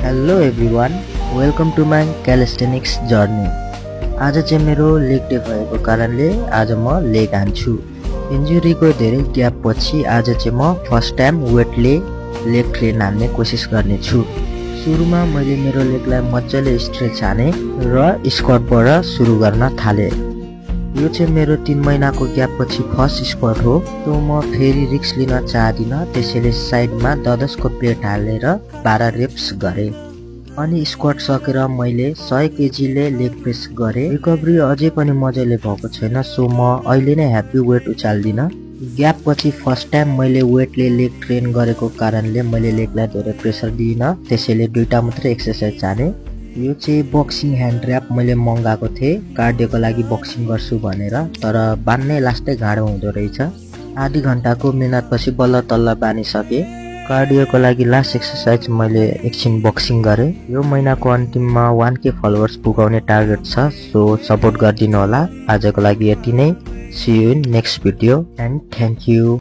Hello everyone, welcome to my calisthenics journey. आज चाहिँ मेरो लेग डे भएको कारणले आज म लेग हान्छु। इन्जुरीको धेरै ग्याप पछि आज चाहिँ म first time Whitley leg train हान्ने कोसिस गर्नेछु। सुरुमा मैले मेरो लेगलाई मजाले स्ट्रेच हाने र स्क्वाटबाट सुरु गर्न थाले। यो चाहिँ मेरो 3 महिनाको ग्याप पछि फर्स्ट स्क्वाट हो। तो म फेरि रिक्स लिन चाहदिन, त्यसैले साइडमा 10 को प्लेट हालेर 12 रेप्स गरे। अनि स्क्वाट सकेर मैले 100 केजीले लेग प्रेस गरे। रिकभरी अझै पनि मजाले भएको छैन, सो म अहिले नै ह्याप्पी वेट उचाल्दिन। ग्याप पछि फर्स्ट टाइम मैले वेटले लेग ट्रेन गरेको कारणले मैले लेगलाई धेरै प्रेसर दिइन, त्यसैले 2टा मात्रै एक्सर्साइज हाने। यो चाहिँ बक्सिङ ह्यान्ड र्याप मैले मगाएको थिएँ कार्डियोको लागि बक्सिङ गर्छु भनेर, तर बान्नै लास्टै गाह्रो हुँदो रहेछ। आधी घण्टाको मिहिनेतपछि बल्ल तल्ल बानिसके। कार्डियोको लागि लास्ट एक्सर्साइज मैले एकछिन बक्सिङ गरेँ। यो महिनाको अन्तिममा 1K फलोवर्स पुगाउने टार्गेट छ, सो सपोर्ट गरिदिनु होला। आजको लागि यति नै। See you in next video and thank you.